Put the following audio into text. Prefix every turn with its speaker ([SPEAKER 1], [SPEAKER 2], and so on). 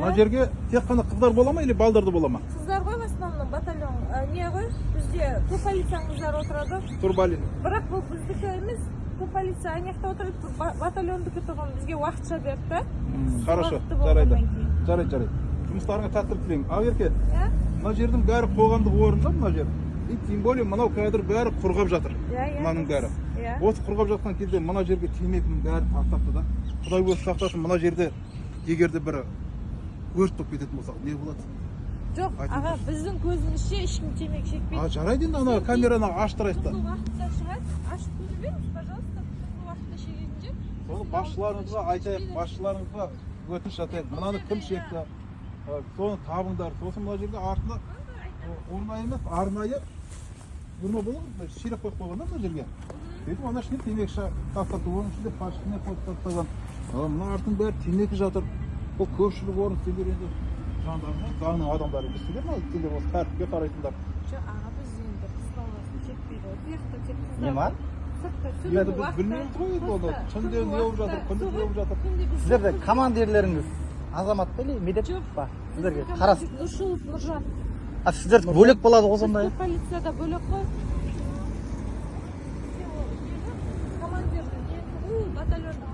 [SPEAKER 1] Мына жерге тек қана қыздар бола ма или балдар да бола ма?
[SPEAKER 2] Қыздар ғой в основном, батальон. Не ғой, бізде полицияның қыздары отырады.
[SPEAKER 1] Турбалин.
[SPEAKER 2] Бірақ бұл біздікі емес, бұл полиция ана жақта отырады, бұл батальондікі тұғын бізге уақытша берді да.
[SPEAKER 1] Хорошо,
[SPEAKER 2] Уақыты
[SPEAKER 1] жарайды.
[SPEAKER 2] болғаннан кейін.
[SPEAKER 1] Жарайды, жарайды. Жұмыстарыңа сәттілік тілеймін. Ақерке,
[SPEAKER 2] Иә?
[SPEAKER 1] мына жердің бәрі қоғамдық орын да мына жер. И тем более мынау қазір бәрі құрғап жатыр.
[SPEAKER 2] Иә.
[SPEAKER 1] Мынаның бәрі.
[SPEAKER 2] Иә.
[SPEAKER 1] Осы құрғап жатқан кезде мына жерге темекінің бәрі тастапты да. Құдай өзі сақтасын, мына жерде егер де бір өрт болып кететін болса, не болады?
[SPEAKER 2] Жоқ,
[SPEAKER 1] Айтыңызшы.
[SPEAKER 2] аға, біздің көзімізше ешкім темекі шекпейді.
[SPEAKER 1] А, жарайды енді, ана камераны аштырайық та.
[SPEAKER 2] Түнгі уақытта шығады, ашып көре беріңіз, пожалуйста, түнгі уақытта шегетін жер.
[SPEAKER 1] Соны басшыларыңызға айтайық, басшыларыңызға өтініш жасайық. Мынаны кім шекті? Соны табыңдар. Сосын мына жерге артына орнайы емес, арнайы урна болады ғой, шелек қойып қойған да мына жерге. Сөйтіп ана ішіне темекі тастапты, оның ішінде пачкасына қойып тастаған. Мына артының бәрі темекі жатыр. Бұл көпшілік орын, сендер енді жандарма, заңның адамдары емессіңдер ма? Сендер осы тәртіпке қарайсыңдар.
[SPEAKER 2] Жоқ, аға, біз енді қыз баласын шекпейді ғой. Бұл жақта тек қыздар
[SPEAKER 3] Не ма?
[SPEAKER 2] ғой. Сыртта
[SPEAKER 1] Енді
[SPEAKER 2] түнгі
[SPEAKER 1] біз
[SPEAKER 2] уақытта
[SPEAKER 1] білмейміз ғой енді оны.
[SPEAKER 2] просто
[SPEAKER 1] Түнде
[SPEAKER 2] түнгі
[SPEAKER 1] не болып жатыр,
[SPEAKER 2] уақытта
[SPEAKER 1] күндіз не болып жатыр.
[SPEAKER 2] Түнде біз
[SPEAKER 3] Сіздерде
[SPEAKER 2] жоқпыз.
[SPEAKER 3] командирлеріңіз азамат па или Медет
[SPEAKER 2] Жоқ.
[SPEAKER 3] па? Сіздерге
[SPEAKER 2] Біздің
[SPEAKER 3] қарас.
[SPEAKER 2] командир Нұршұлов Нұржан.
[SPEAKER 3] А, сіздер бөлек болады ғой сондай?
[SPEAKER 2] Бізде полицияда бөлек қой. Командирдің несі ғой, батальонның